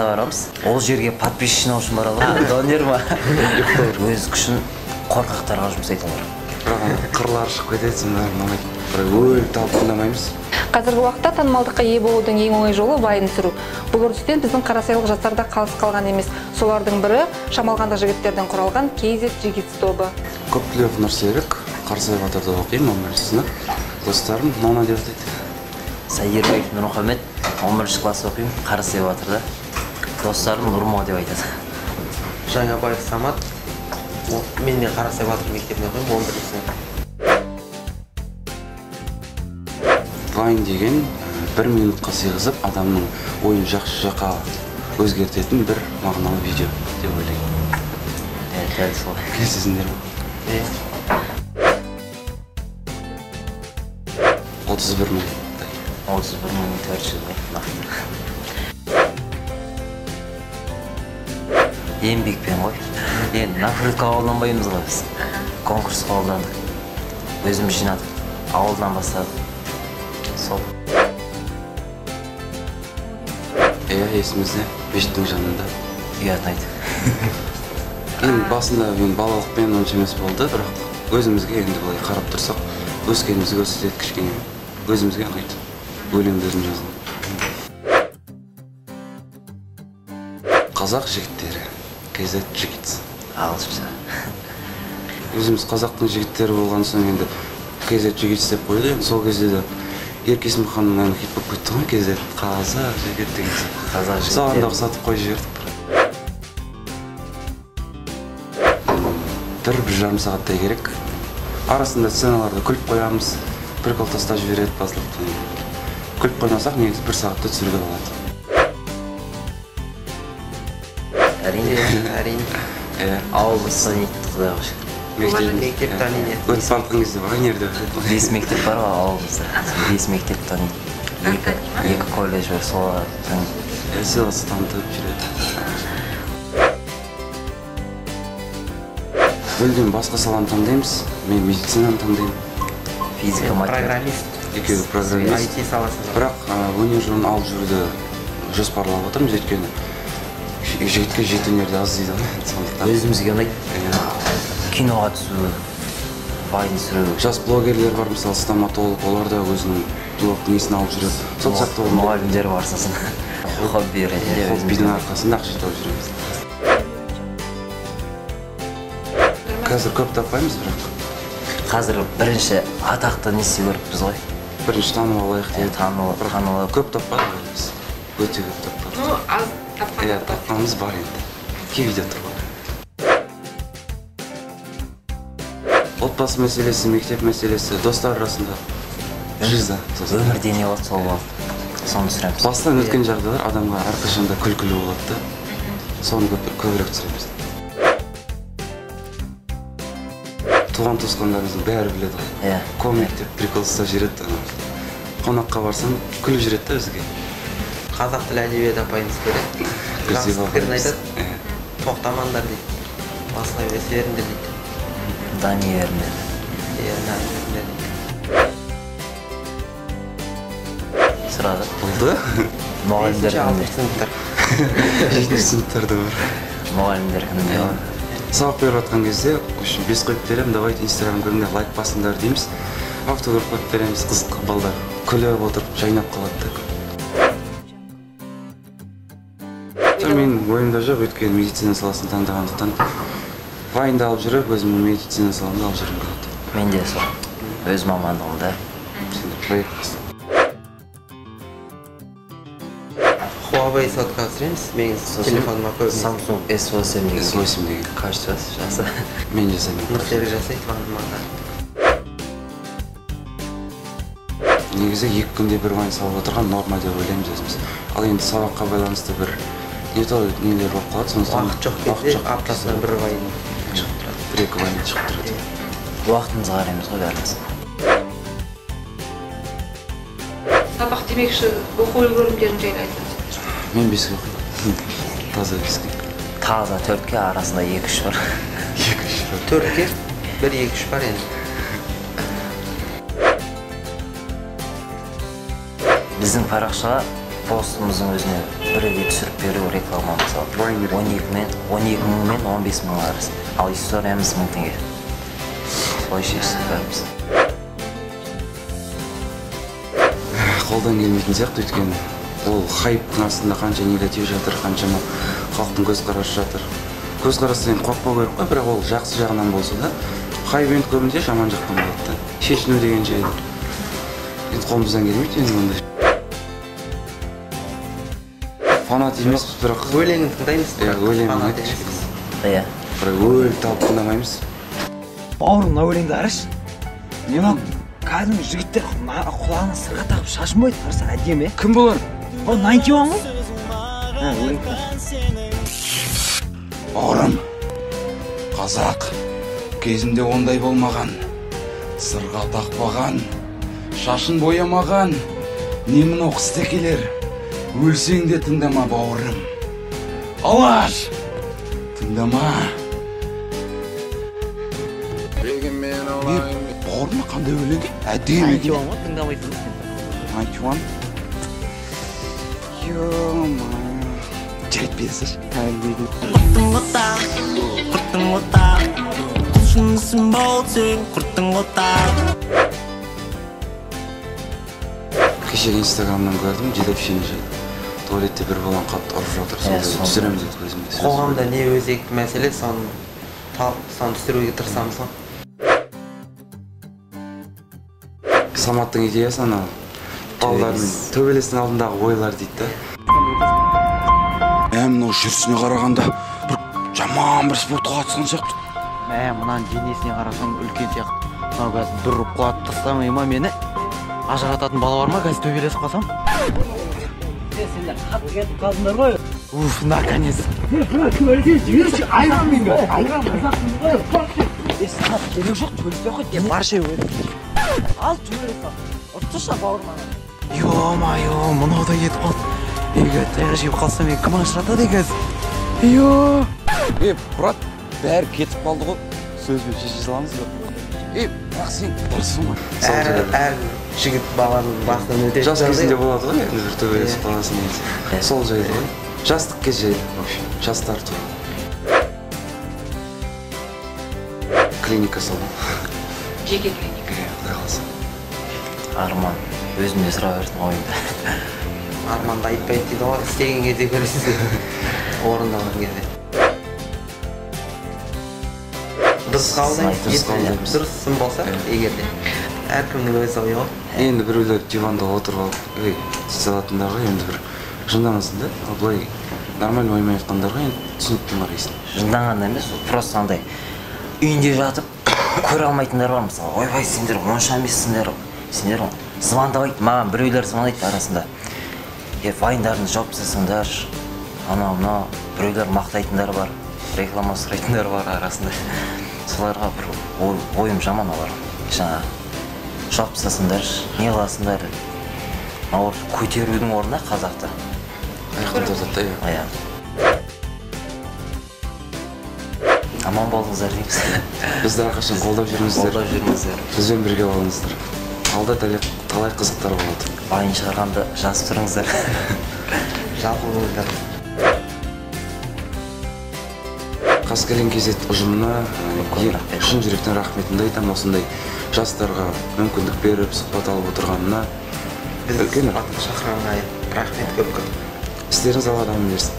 классына барамыз. Ол жерге подписчик жинау үшін барады ғой. Донер ма? Өз күшін қорқақтарға жұмсайды олар. Бірақ қырлары шығып кетеді, сонда ұнамайды. Бірақ өліп талып тыңдамаймыз. Қазіргі уақытта танымалдыққа ие болудың ең оңай жолы вайн түсіру. Бұл үрдістен біздің қарасайлық жастар да қалыс қалған емес. Солардың бірі шамалғандық жігіттерден құралған KZ Jigits тобы. Көптілеуов Нұрсерік, Қарасай батырда оқимын, 11 сынып. Достарым Нона деп атайды. Сәйербек Нұрмұхамед, 11 класс оқимын, Қарасай батырда. Достарым Нұрмо деп айтады. Жаңабаев Самат, мен де Қарасай батыр мектебінде оқимын, 11 сынып. Вайн деген бір минутқа сыйғызып, адамның ойын жақсы жаққа өзгертетін бір мағыналы видео деп ойлаймын. Дәл солай. Келісесіңдер ме? Иә. 31 мың. 31 мың 400 ғой, нақты. Еңбекпен ғой. Енді накрутка қабылданбаймыз ғой біз. Конкурс қабылдандық. Өзіміз жинадық. Ауылдан бастадық. Сол. Иә, есімізде, мешіттің жанында. Ұятын айт. Енді басында мен балалықпен онша емес болды, бірақ өзімізге енді былай қарап тұрсақ, өскенімізді көрсетеді кішкене. Өзімізге ұнайды. Өлеңді өзім жаздым. Қазақ жігіттері, KZ Jigits. Ағылшынша. Өзіміз қазақтың жігіттері болған соң енді KZ Jigits деп қойды. Енді сол кезде де Ерке Есімханның әні хит болып кетті ғой, KZ қазақ жігіт деген сияқты. Қазақ жігіттері. Соған да ұқсатып қойып жібердік. Бір жарым сағаттай керек. Арасында сценаларда күліп қоямыз, прикол тастап жібереді басылып. Күліп қоймасақ, негізі бір сағатта түсіруге болады. Әрине. Әрине. Иә. Ауылымыз таниды, Құдайға шүкір. Мектеп таниды. Өтіп бара жатқан кезде вайнер деп айтады. 5 мектеп бар ғой ауылымызда. 5 мектеп таниды. Екі колледж бар, солар таниды. Сыйласы танытып жүреді. Мүлдем басқа саланы таңдаймыз. Мен медицинаны таңдаймын. Физика, математика. Программист. Екеуі программист. IT саласында. Бірақ өнер жолын алып жүруді жоспарлап отырмыз, өйткені жігітке жеті өнерді аз дейді ғой, сондықтан. Өзімізге ұнайды. Иә. Киноға түсу, вайн түсіру. Жас блогерлер бар, мысалы, стоматолог, олар да өзінің блог несін алып жүреді. Сол сияқты ол мұғалімдер бар сосын. Хобби ретінде өзімізге. Хоббидің арқасында ақша тауып жүреміз. Қазір көп таппаймыз бірақ. Қазір бірінші атақты не істеу керекпіз ғой? Бірінші танып алайық деп. Танылып. Көп таппадық әлі біз. Өте көп таппадық. Ну, аз тапқан. Иә, тапқанымыз бар енді. Киви де тұр ғой. Отбасы мәселесі, мектеп мәселесі, достар арасында. Жиза. Өмірде не болады, сол болады. Соны түсіреміз. Бастан өткен жағдайлар адамға әрқашан да күлкілі болады да. Соны көбірек түсіреміз. Туған туысқандарымыздың бәрі біледі ғой. Иә. Комик деп прикол ұстап жүреді. Қонаққа барсаң күліп жүреді да өзге. Қазақ тілі әдебиеті апайымыз көреді. Гүлзия Жақсы пікірін апайымыз. айтады. Иә. Тоқтамаңдар дейді. Басылай өсе беріңдер дейді. Дани беріңдер. Иә, дани беріңдер дейді. Сұрады. Болды. Мұғалімдер Бесінші, кімде? алтыншы сыныптар. Жетінші сыныптарда бар. Мұғалімдер кімде? Сабақ беріп жатқан кезде, в общем, 5 қойып беремін, давайте инстаграм көріңдер, лайк басыңдар дейміз. Автограф қойып береміз, қызық балдар күліп отырып жайнап қалады да. Жоқ, менің ойымда жоқ, өйткені медицина саласын таңдағандықтан вайнды алып жүріп, өзімнің медицина саламды алып жүргім келеді. Мен де сол, өз мамандығымда. Сондай проект бастадым. Huawei сотка түсіреміз, менің телефоныма көбінесе. Samsung S8 деген. S8 деген. Качествосы жақсы. Мен жасаймын. Нұрсерік жасайды маған. Негізі 2 күнде бір вайн салып отырған норма деп ойлаймыз өзіміз. Ал енді сабаққа байланысты бір не то нелер болып қалады, сондықтан Уақыт жоқ уақыт кезде жоқ аптасына кезде бір вайн шығып тұрады. Бір екі вайн шығып тұрады. Уақытымызға қараймыз ғой бәріміз. Сабақ демекші, оқу үлгерімдерін жайлы айтыңыз. Мен 5-ке оқимын. Таза 5-ке. Таза 4-ке, арасында 2-3 бар. 2-3 бар. 4-ке, 1-2-3 бар енді. Біздің парақшаға Постымыздың өзіне біреуге түсіріп беру реклама мысалы. 12 мың мен 15 мың арасы. Ал историямыз 1000 теңге. Солай шештік бәріміз. Қолдан келмейтін сияқты, өйткені ол хайптың астында қанша негатив жатыр, қаншама халықтың көзқарасы жатыр. Көзқарастан енді қорықпау керек қой, бірақ ол жақсы жағынан болса да, хайп енді көбінде жаман жақтан болады да. Шешіну деген жай енді қолымыздан келмейді енді ондай. Фанат емеспіз, бірақ өлеңін тыңдаймыз. Иә, өлеңін фанат ұнайды. Емеспіз. Иә. Бірақ өліп талып тыңдамаймыз. Бауырым, мына өлеңді қарашы. Не мынау, кәдімгі жігіттер құлағына сырға тағып, шашын бояйды, қараса әдемі. Кім бұлар? Ол 91 ғой. Ә, өлең. Бауырым, қазақ кезінде ондай болмаған, сырға тақпаған, шашын боямаған. Не мынау қыстекелер, өлсең де тыңдама, бауырым. Алаш, тыңдама. Не, бауырым, қандай өлең? Әдемі екен. 91 ғой, тыңдамайсың ғой сен. 91. Ё-моё. Жарайды, бере салшы. Құрттың отақ, құрттың отақ, құлшынысың болсаң, құрттың отақ. Кешегі инстаграмнан көрдім, дедовщина жайды. Туалетте бір баланы қатты ұрып жатыр, Иә, сондай соны. түсіреміз дедік өзіміз. Қоғамда не өзекті мәселе, соны соны түсіруге тырысамыз ғой. Саматтың идеясы анау балалардың төбелестің алдындағы ойлар дейді да. Мә, мынау жүрісіне қарағанда бір жаман бір спортқа қатысқан сияқты. Мә, мынаның денесіне қарасаң үлкен сияқты. Мынау қазір бір ұрып құлатып тастамай ма мені? Ажырататын бала бар ма, қазір төбелесіп қалсам? Сендер қатты кетіп қалдыңдар ғой. Уф, наконец. Жіберші, айран мен. Айран қазақпын ғой. Е, саған керек жоқ, төбелеспей ақ қой. Барша өліп. Ал төбелес ал. Ұртсышы бауырым ана. Ё-моё, мынау да кетіп қалды. Егер таяқ жеп қалсам, мен кім ажыратады қазір? Ё! Е, брат, бәрі кетіп қалды ғой. Сөзбен шеше саламыз ба? Е, бірақ сен дұрыссың ғой. Әр жігіт баланың басынан өтетін Жас жағдай. кезінде болады ғой енді бір төбелесіп қаласың негізі. Иә. Сол жайлы ғой. Жастық кез жайлы, в общем, жастар туралы. Клиника салу. Жеке клиника. Иә, құдай қаласа. Арман. Өзім де сұрап бердім ойымда. Арманды айтпайды дейді ғой, істеген кезде көресіз, орындалған кезде. Дұрыс қабылдаймыз, Дұрыс қабылдаймыз. Дұрыс сын болса, Иә. егер де. Әркімнің өз ойы ғой. Енді біреулер диванда отырып алып, ей, дей салатындарға енді бір жынданасың да, ал былай нормально оймен айтқандарға енді түсінікпен қарайсың. Жынданғанда емес, ол просто андай үйінде жатып көре алмайтындар бар мысалы. Ойбай, сендер онша емессіңдер, сендер звондайды, маған біреулер звондайды арасында. Е, вайндарыңды жауып тастасаңдаршы, анау мынау, біреулер мақтайтындар бар, реклама сұрайтындар бар арасында. Соларға бір ойым жаман олар. Жаңа жауып тастасаңдаршы, не қыласыңдар? Ауыр көтерудің орнына қазақты. Аяқтан тартады да, иә. Иә. Аман болыңыздар дейміз. Бізді әрқашан қолдап жүріңіздер. Қолдап жүріңіздер. Бізбен бірге болыңыздар. Алда талай қызықтар болады. Вайн шығарғанды жазып тұрыңыздар. Жалпы болыңыздар. Қаскелең KZ ұжымына, Көп рахмет. шын жүректен рахметімді айтамын, осындай жастарға мүмкіндік беріп, сұхбат алып отырғанына. Бізді Үлкен сұхбатқа шақырғанға рахмет көп көп. Істеріңіз Алла дамын берсін.